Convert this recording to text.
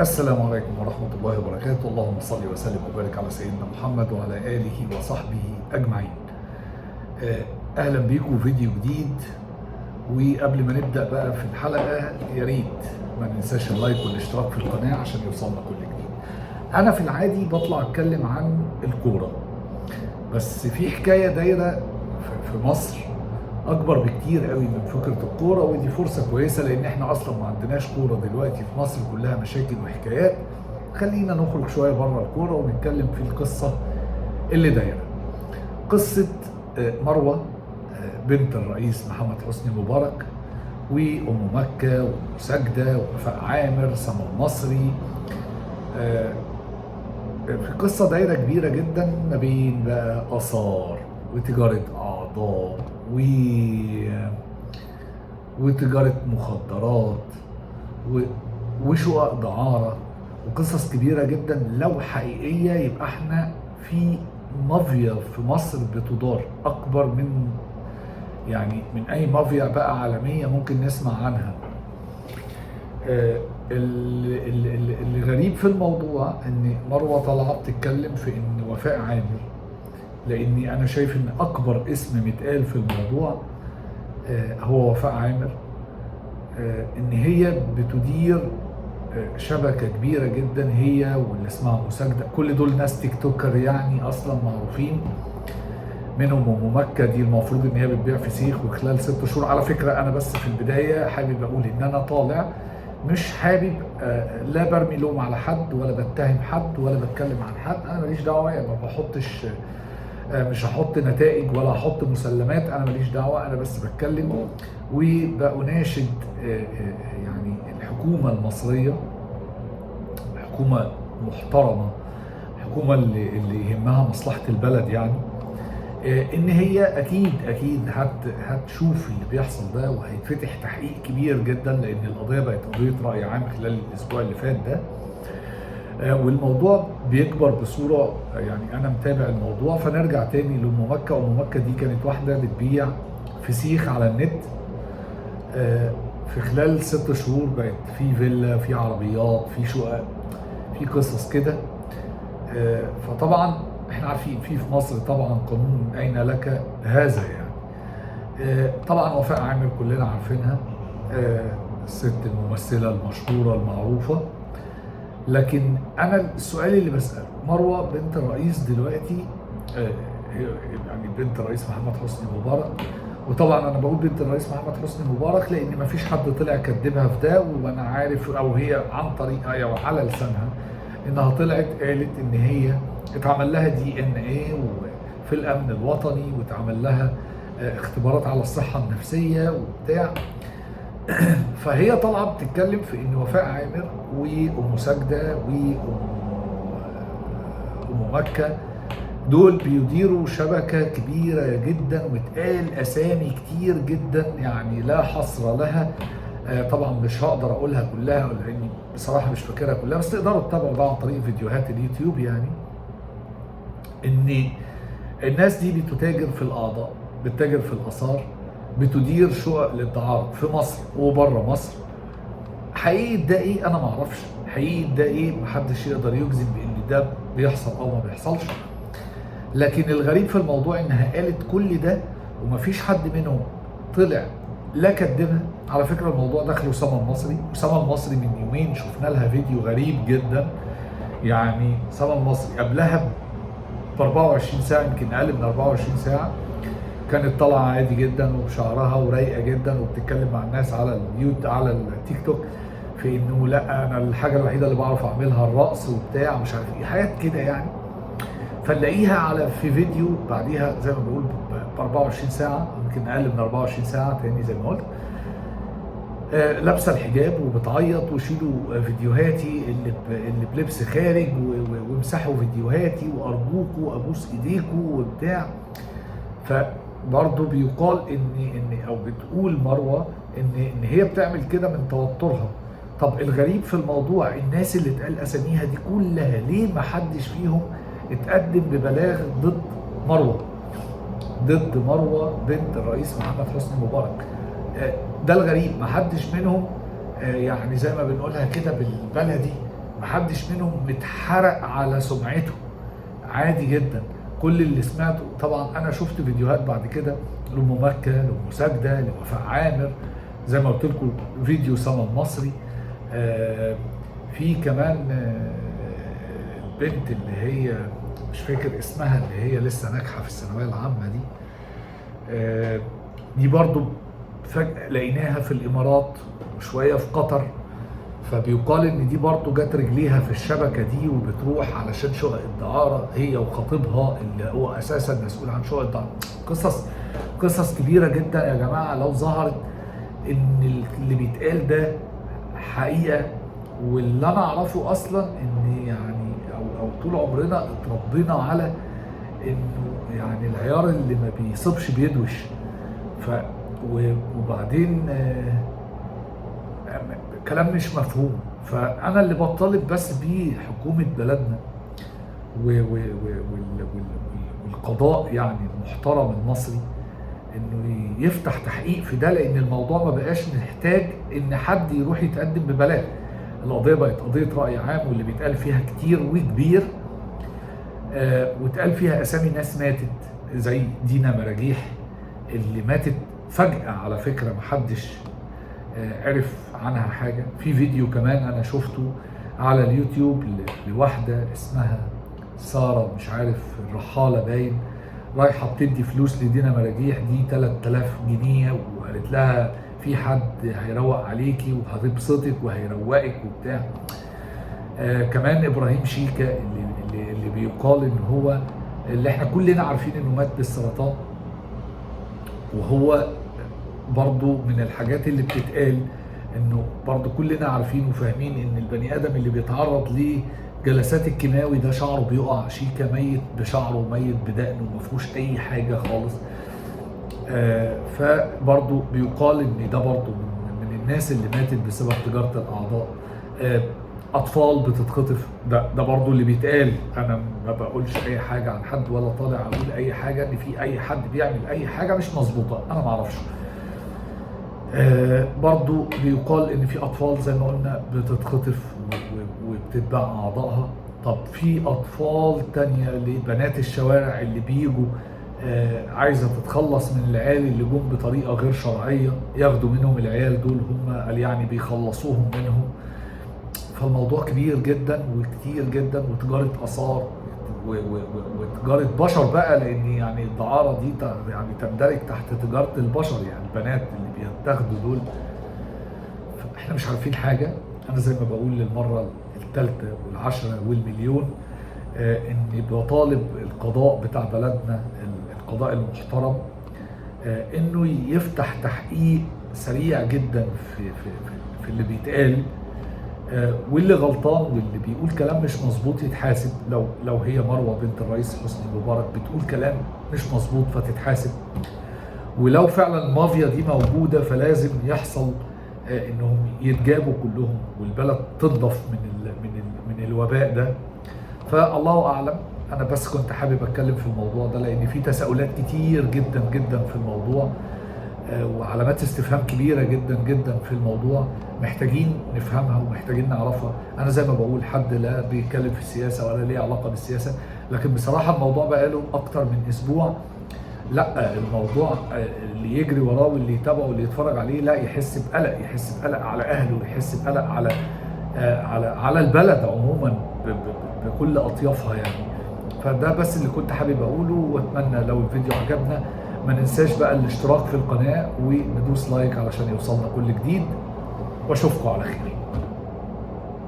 السلام عليكم ورحمة الله وبركاته. اللهم صل وسلم وبارك على سيدنا محمد وعلى آله وصحبه أجمعين. أهلا بيكم فيديو جديد. وقبل ما نبدأ بقى في الحلقة يا ريت ما ننساش ال like والاشتراك في القناة عشان يوصلنا كل جديد. أنا في العادي بطلع أتكلم عن الكورة، بس في حكاية دايرة في مصر اكبر بكتير قوي من فكرة الكوره، ودي فرصة كويسة لان احنا اصلا ما عندناش كورة دلوقتي في مصر، كلها مشاكل وحكايات. خلينا نخرج شوية بره الكورة ونتكلم في القصة اللي دايرة. قصة مروه بنت الرئيس محمد حسني مبارك، وام مكة وام ساجدة ووفاء عامر، سما المصري. في قصة دايرة كبيرة جدا ما بين بقى اثار وتجارة اعضاء وتجارة مخدرات وشقق دعارة وقصص كبيرة جدا. لو حقيقية يبقى احنا في مافيا في مصر بتدار أكبر من يعني من أي مافيا بقى عالمية ممكن نسمع عنها. اللي غريب في الموضوع إن مروة طالعة بتتكلم في إن وفاء عامر، لاني انا شايف ان اكبر اسم متقال في الموضوع هو وفاء عامر، ان هي بتدير شبكة كبيرة جدا، هي واللي اسمها مساجده، كل دول ناس تيك توكر يعني اصلا معروفين، منهم ام مكة دي المفروض ان هي بتبيع فسيخ، وخلال 6 شهور. على فكرة انا بس في البداية حابب اقول ان انا طالع مش حابب لا برمي لوم على حد ولا بتهم حد ولا بتكلم عن حد، انا ماليش دعوه، يعني ما بحطش، مش هحط نتائج ولا هحط مسلمات، انا ماليش دعوه، انا بس بتكلم وبأناشد يعني الحكومة المصرية، حكومة محترمه، حكومة اللي يهمها مصلحة البلد، يعني ان هي اكيد اكيد هتشوف اللي بيحصل ده، وهيتفتح تحقيق كبير جدا، لان القضية بقت قضية راي عام خلال الاسبوع اللي فات ده، والموضوع بيكبر بصورة، يعني انا متابع الموضوع. فنرجع تاني لام مكة. ام مكة دي كانت واحدة بتبيع فسيخ على النت، في خلال 6 شهور بقت في فيلا، في عربيات، في شقق، في قصص كده. فطبعا احنا عارفين في مصر طبعا قانون اين لك هذا يعني. طبعا وفاء عامر كلنا عارفينها، الست الممثلة المشهورة المعروفة. لكن انا السؤال اللي بساله، مروه بنت الرئيس دلوقتي، يعني بنت الرئيس محمد حسني مبارك، وطبعا انا بقول بنت الرئيس محمد حسني مبارك لان مفيش حد طلع كدبها في ده، وانا عارف او هي عن طريقها او على لسانها انها طلعت قالت ان هي اتعمل لها DNA في الامن الوطني، واتعمل لها اختبارات على الصحة النفسية وبتاع. فهي طالعه بتتكلم في ان وفاء عامر وام ساجدة وام مكة دول بيديروا شبكة كبيرة جدا، واتقال اسامي كتير جدا يعني لا حصر لها. طبعا مش هقدر اقولها كلها لاني بصراحة مش فاكرها كلها، بس تقدروا تتابعوا بقى عن طريق فيديوهات اليوتيوب. يعني ان الناس دي بتتاجر في الاعضاء، بتتاجر في الاثار، بتدير شقق للدعارة في مصر وبره مصر. حقيقة ده ايه؟ انا ما اعرفش حقيقة ده ايه، محدش يقدر يجزم بان ده بيحصل او ما بيحصلش. لكن الغريب في الموضوع انها قالت كل ده ومفيش حد منهم طلع لا كدبها. على فكرة الموضوع دخله سما المصري، وسما المصري من يومين شفنا لها فيديو غريب جدا. يعني سما المصري قبلها ب 24 ساعة، يمكن اقل من 24 ساعة، كانت طالعه عادي جدا وبشعرها ورايقه جدا وبتتكلم مع الناس على اليوت على التيك توك في انه لا انا الحاجة الوحيدة اللي بعرف اعملها الرقص وبتاع مش عارف ايه، حاجات كده يعني. فنلاقيها على في فيديو بعديها زي ما بقول ب 24 ساعة، يمكن اقل من 24 ساعة تاني زي ما قلت، لابسه الحجاب وبتعيط وشيلوا فيديوهاتي اللي بلبس خارج وامسحوا فيديوهاتي وارجوكوا ابوس ايديكوا وبتاع. فبرضه بيقال ان او بتقول مروه ان هي بتعمل كده من توترها. طب الغريب في الموضوع الناس اللي اتقال اساميها دي كلها ليه ما حدش فيهم اتقدم ببلاغ ضد مروه، ضد مروه بنت الرئيس محمد حسني مبارك؟ ده الغريب، ما حدش منهم يعني زي ما بنقولها كده بالبلدي محدش منهم متحرق على سمعته، عادي جدا. كل اللي سمعته طبعا انا شفت فيديوهات بعد كده لأم مكة، لأم ساجدة، لوفاء عامر، زي ما قلت لكم فيديو سما المصري، في كمان البنت اللي هي مش فاكر اسمها اللي هي لسه ناجحة في الثانوية العامة دي، دي برضو فجأة لقيناها في الإمارات وشوية في قطر، فبيقال ان دي برضو جت رجليها في الشبكة دي وبتروح علشان شقق الدعارة هي وخطيبها اللي هو اساسا مسؤول عن شقق الدعارة. قصص كبيرة جدا يا جماعة لو ظهرت ان اللي بيتقال ده حقيقة. واللي انا اعرفه اصلا ان يعني او طول عمرنا اتربينا على انه يعني العيار اللي ما بيصيبش بيدوش. وبعدين كلام مش مفهوم. فانا اللي بطالب بس بيه حكومة بلدنا والقضاء يعني المحترم المصري انه يفتح تحقيق في ده، لان الموضوع ما بقاش محتاج ان حد يروح يتقدم ببلاغ. القضية بقت قضية راي عام، واللي بيتقال فيها كتير وكبير، واتقال فيها اسامي ناس ماتت زي دينا مراجيح اللي ماتت فجأة على فكرة، محدش عرف عنها حاجة. في فيديو كمان أنا شفته على اليوتيوب لواحدة اسمها سارة مش عارف الرحالة باين، رايحة بتدي فلوس لدينا مراجيح دي 3000 جنيه، وقالت لها في حد هيروق عليكي وهتبسطك وهيروقك وبتاع. كمان إبراهيم شيكا اللي بيقال إن هو اللي احنا كلنا عارفين إنه مات بالسرطان، وهو برضو من الحاجات اللي بتتقال انه برضو كلنا عارفين وفاهمين ان البني ادم اللي بيتعرض لجلسات الكيماوي ده شعره بيقع. شيكا ميت بشعره، ميت بدقنه، ما فيهوش اي حاجة خالص. فبرضو بيقال ان ده برضو من الناس اللي ماتت بسبب تجارة الاعضاء. اطفال بتتخطف، ده برضو اللي بيتقال. انا ما بقولش اي حاجة عن حد ولا طالع اقول اي حاجة ان في اي حد بيعمل اي حاجة مش مظبوطة، انا ما اعرفش. برضو بيقال ان في اطفال زي ما قلنا بتتخطف وبتتباع اعضائها. طب في اطفال تانية لبنات الشوارع اللي بيجوا عايزه تتخلص من العيال اللي جم بطريقة غير شرعية، ياخدوا منهم العيال دول، هم قال يعني بيخلصوهم منهم. فالموضوع كبير جدا وكتير جدا، وتجارة اثار وتجارة بشر بقى، لان يعني الدعاره دي يعني تندرج تحت تجارة البشر، يعني البنات اللي بيتاخدوا دول. احنا مش عارفين حاجة. انا زي ما بقول للمرة الثالثة والعشرة والمليون، اني بطالب القضاء بتاع بلدنا، القضاء المحترم، انه يفتح تحقيق سريع جدا في في في اللي بيتقال، واللي غلطان واللي بيقول كلام مش مظبوط يتحاسب. لو هي مروه بنت الرئيس حسني مبارك بتقول كلام مش مظبوط فتتحاسب، ولو فعلا المافيا دي موجودة فلازم يحصل انهم يتجابوا كلهم والبلد تنضف من الوباء ده. فالله اعلم. انا بس كنت حابب اتكلم في الموضوع ده لان في تساؤلات كتير جدا جدا في الموضوع، وعلامات استفهام كبيرة جدا جدا في الموضوع، محتاجين نفهمها ومحتاجين نعرفها. انا زي ما بقول حد لا بيتكلم في السياسة ولا ليه علاقة بالسياسة، لكن بصراحة الموضوع بقاله اكتر من اسبوع. لا، الموضوع اللي يجري وراه واللي يتابعه واللي يتفرج عليه لا يحس بقلق، يحس بقلق على اهله، يحس بقلق على على على البلد عموما بكل اطيافها يعني. فده بس اللي كنت حابب اقوله، واتمنى لو الفيديو عجبنا ما ننساش بقى الاشتراك في القناة وندوس لايك علشان يوصلنا كل جديد، واشوفكم على خير.